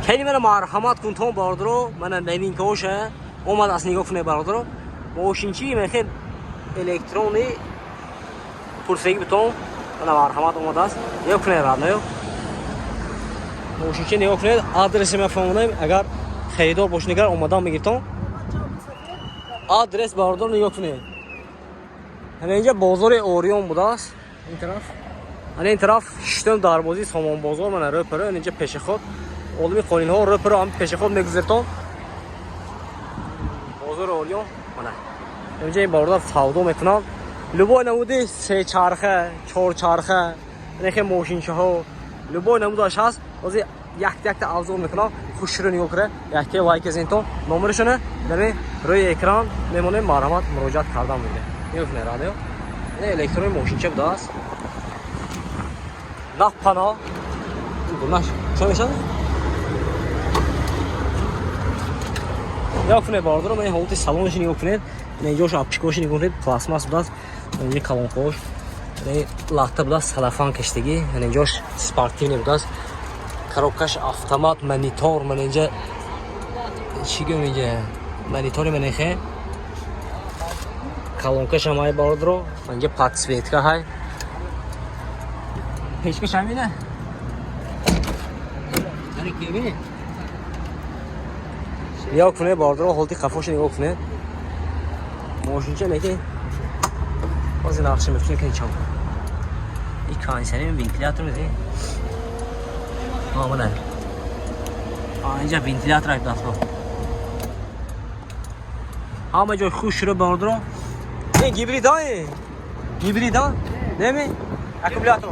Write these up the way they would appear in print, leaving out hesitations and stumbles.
Кани, мана, марҳамат кун тон, бародаро. Мана, новинкаоша омад аст, нигоҳ кунед, бародаро. Мошинчи мехел электронӣ пурсаги бутон. Мана, марҳамат, омадааст, нигоҳ кунед, родной. Мошинчи нигоҳ кунед. Адреси ма фаҳмонаем, агар харидор бошед, нигар омадан мегиртон. Адрес, бародар, нигоҳ кунед, ҳама инҷа бозори Ориён будааст ин тараф, ана ин тараф шиштум дарвозаи Сомон бозор. Мана, рӯпаро инҷа пешеход олими қонинҳо, рӯпаро ҳам пешеход мегузартон, бозори Ориён. Мана, инҷа ин бародар савдо мекунанд, любой намуди сечарха, чорчарха, инахе мошинчаҳо, любой намудаш ҳаст. Ҳозир якта якта обзор мекунам. Хушро нигоҳ кунед, якте лайк зинтон, номерашона даме рӯи экран мемонем, марҳамат, муроҷиат кардан мегирем. Нигоҳ кунед, родной, ин электрони мошинча будааст. Нақпано дунаш чо мешавад? Нигоҳ кунед, бародаро, ман ҳолати салонаши нигоҳ кунед. Инҷош обшивкоши нигоҳ кунед, пластмасс будааст. Инҷа колонкош латта будааст, салафан каштагӣ. Инҷош спортивный будааст, коробкаш автомат, монитор. Ман инҷа чӣ гӯям, инҷа монитори манехе, колонкаш ҳам ҳай, бародаро. Инҷа подсветка ҳай, печкаш ҳамина. Нигоҳ кунед, бародаро, ҳолати қафоша нигоҳ кунед. Мошинча неки ҳозир нақша мефурӯшем ки чанд и кондиционер, вентилятор меди. Мана, инҷа вентилятор ай даст, ҳама ҷой хушро, бародаро. Ин гибрид, а гибрид, а неми аккумулятор,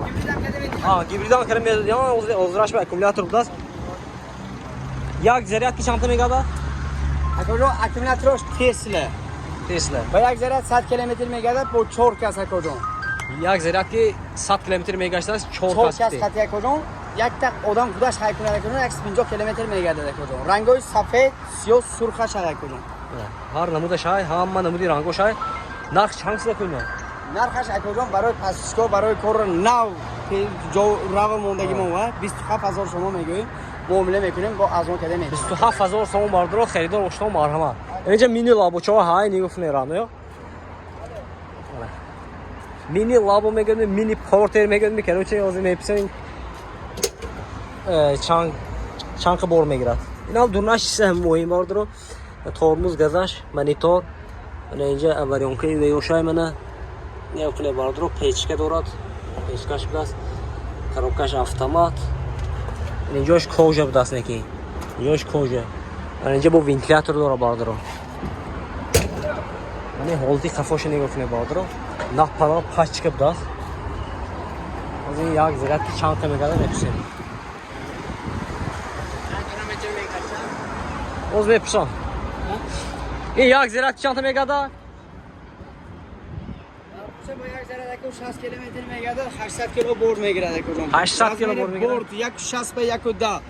гибридам кара медодиам, озраш ба аккумулятор будааст. Як зарядки чандта мегардад? Акоҷон, аккумулятораш Тесла. Тесла. Ба як заряд 100 километр мегардад бо 4 кас, акоҷон. Як зарядки 100 километр мегаштааст, 4 4 кас. Кас қати, акоҷон. Якта одам худаш хай кунад, акоҷон, 150 километр мегардад, акоҷон. Рангҳои сафед, сиёҳ, сурхаш ҳай, акоҷон. Ҳар намудаш ҳай, ҳама намуди рангош ҳай. Нарх чанд сида кунма? Нархаш, акоҷон, барои пасишгоҳ, барои кор нав ҷо рава мондагимо ва 27 000 сомон мегӯем, муомила мекунем, бо аз он када метавонем. 27 000 сомон, бародаро, харидор бошед, марҳамат. Инҷа мини лабочаҳо ҳай, нигоҳ кунед, родной. Мини лабо мегӯем, мини портер мегӯем. Короче, ҳозир меписем, чанд чанд бор мегирад. Инам дурнаш чиса муҳим, бародаро: тормоз, газаш, монитор. Мана, инҷа аварионкаи веёшай. Мана, нигоҳ кунед, бародаро, печка дорад, печкаш будааст, коробкаш автомат. Инҷош кожа будааст, неки инҷош кожа. Инҷа бо вентилятор дора, бародаро. Мани ҳолати қафоша нигоҳ кунед, бародаро, напана пачка будааст. Ҳозир як зарядки чанд та мегардад, мепурсем. Чанд километр мегардад? Боз мепурсам, ин як зарядки чанд та мегардад? Бо як заряд, ако, 60 километр мегардад, 800 кило бор мегирад, акоҷон. 800 кило бор мегирад? Борт 1,60 ба 1,10,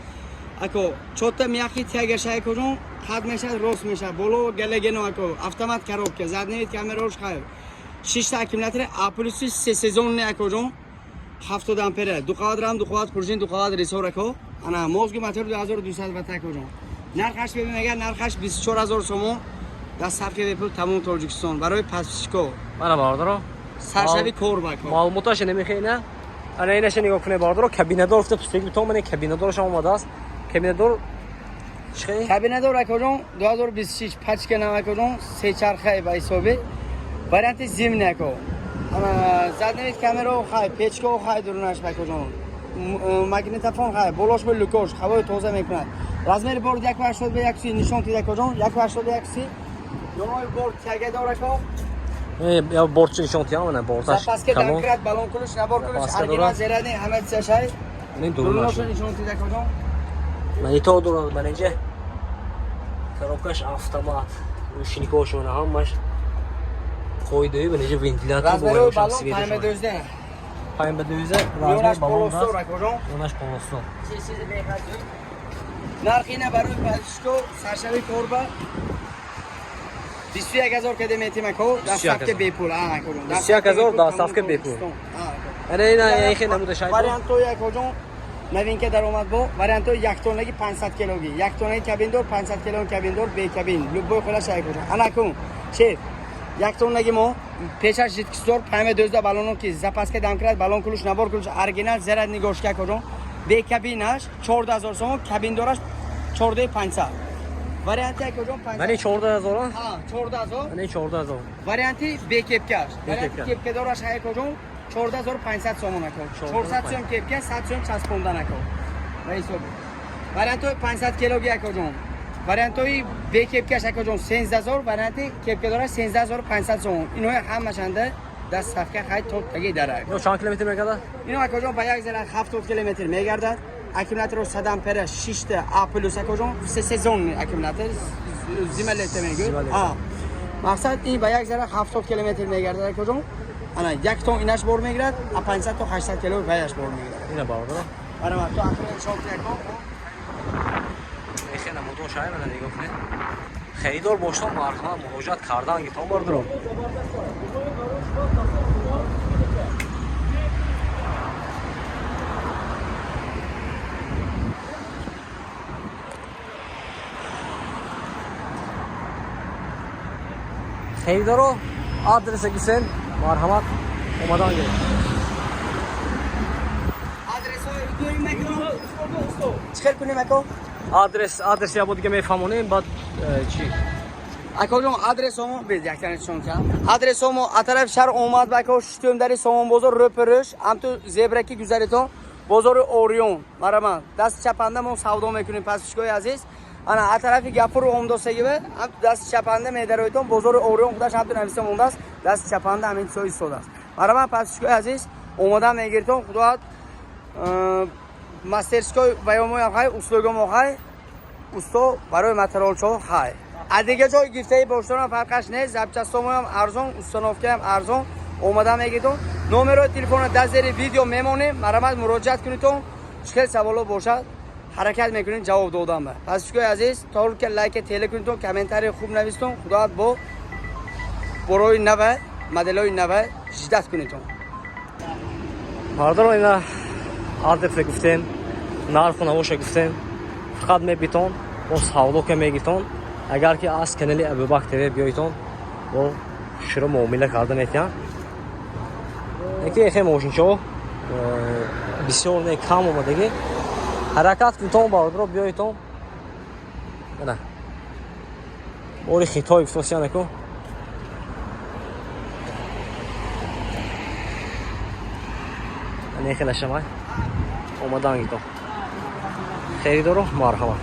ако. Чота мягкий тягаша, акоҷон, қад мешавад, рост мешавад, боло галогено, ако, автомат коробка, задний вид камераош хайр, шишта аккумулятори А плюси се сезонный, акоҷон, 70 ампера, ду қават рам, ду қават пружин, ду қават рессор, ако. Ана мозги мотор 2200 ватт, акоҷон. Нархаш бибин, нархаш 24 000 сомон, доставка бепул тамом Тоҷикистон барои подписчико. Мана, бародаро. Саршави кор ба, ако. Маълумоташа намехӯена. Ана инаша нигоҳ кунед, бародаро, кабинадор гуфта пустеги бутон. Мана, кабинадораш омадааст. Кабинадор чӣ? Кабинадор, акоҷон, 2026, пачка нав, акоҷон, сечархай ба ҳисоби варианти зимний, ако. Ана задний вид камеро хай, печка хай, дурунаш, акоҷон, магнитофон хай, болош бо люкош ҳавои тоза мекунад. Размери борд 1,80 ба 1,30, нишон тид, акоҷон, 1,80 ба 1,30. Ёнои борд тяга дор, ако. Я бортчи нишон тиям, мана борташ. Запаска, калон. Домкрат, баллон ключ, набор ключ. Запаска оригинал. дорад. Зерани ҳама чизашай. Ин дурунаш. Дурунаша нишон тид, акоҷон. Монитор дорад, мана инҷа коробкаш автомат, рушникош, мана, ҳамаш қоидаи. Мана инҷа вентилятор. Размери баллон 5 ба 12. 5 ба 12. Ёнаш Размер баллон. Полостор, акоҷон. Ёнаш полостор. Нархи ина барои подписчико саршави корба 21 000 каде метим, ако, доставка бепул, акоҷон. 21 000, доставка бепул. Ана ина яхе намуда шай. Вариантҳои, акоҷон. Новинка даромад бо вариантҳои яктонаги 500 килоги, яктонаги кабиндор, 500 кило кабиндор, бекабин, любой хелаш акоҷон. Анакун шеф, яктонаги мо пешаш жидкостьдор, пайма 12 баллоно ки запаска домкрат, баллон ключ, набор ключ, оригинал, заряд нигошка акоҷон. Бекабинаш 14000 сомон, кабиндораш 14500. Варианти акоҷон 500. Мани 14000? Ҳа, 14000. Мани 14000. Варианти бекепкаш. Варианти Бекепка. кепкадораш акоҷон 14500 сомон ако. 14 400 сом кепка, 100 сом часпондан ако. Ва ҳисоб. Вариантҳои 500 килоги акоҷон. Вариантҳои бекепкаш акоҷон 13000, варианти кепкадораш 13500 сомон. Инои ҳамашанда даст сафка хай то таги дарак. Ино чанд километр мегардад? Ино акоҷон ба як зара 70 километр мегардад. Аккумуляторо 100 ампера 6 та А плюс акоҷон, всесезонный аккумулятор, зима-лето мегӯяд. Зима-лето. А. Мақсад ин ба як зара 70 километр мегардад акоҷон. Ана як тон инаш бор мегирад, а 500 то 800 кило ваяш бор мегирад. Ина бародаро. Барамад то ахир нишон якон. Эхе намудо шай мана нигоҳ кунед. Харидор бошам марҳамат муроҷиат кардан гитон бародаро. Харидоро адреса гисен марҳамат омадан гиред. Адресҳои гӯем акон. Чӣ хел кунем ако? Адрес я бо дига мефаҳмонем баъд чӣ? Акоҷон адресомо без яктан нишон кам. Адресомо а тарафи шаҳр омад ба ако шитум дари Сомон бозор рӯпӯрӯш, ҳамту зебраки гузаритон бозори Орион. Марама даст чапанда мо савдо мекунем пасишгоҳи азиз. Ана а тарафи Гафур омдосагива ҳамту даст чапанда медароитон бозори Орион худаш ҳамту нависта мондааст, даст чапанда ҳамин чизо истодааст. Марама пасишгоҳи азиз омода мегиритон худоат мастерской ваёмоям хай, услугомо хай, усто барои материалчо хай. А дига ҷой гирифтаи боштонам фарқаш нест, запчастомоям арзон, установкаям арзон, омада мегиритон. Номерои телефона дар зери видео мемонем, марҳамат муроҷиат кунитон. Чӣ хел саволо бошад, ҳаракат мекунем ҷавоб додан ба. Пасишгоҳи азиз, то ки лайка теле кунитон, комментарии хуб нависитон, худоат бо борои нава, моделҳои нава ждать кунитон. Бародаро ина адреса гуфтем, нарху навоша гуфтем, фақат мебитон, бо савдо ка мегитон. Агар ки аз канали Абубак ТВ биёитон, бо шуро муомила карда метиҳанд. Яке эхе мошинчаҳо бисёр не кам омадагӣ. Ҳаракат кунтон бародаро биёитон. Ана. Бори Хитой гуфтосия наку. Ана эхе нашамай. Омадан гитон. Харидоро марҳамат.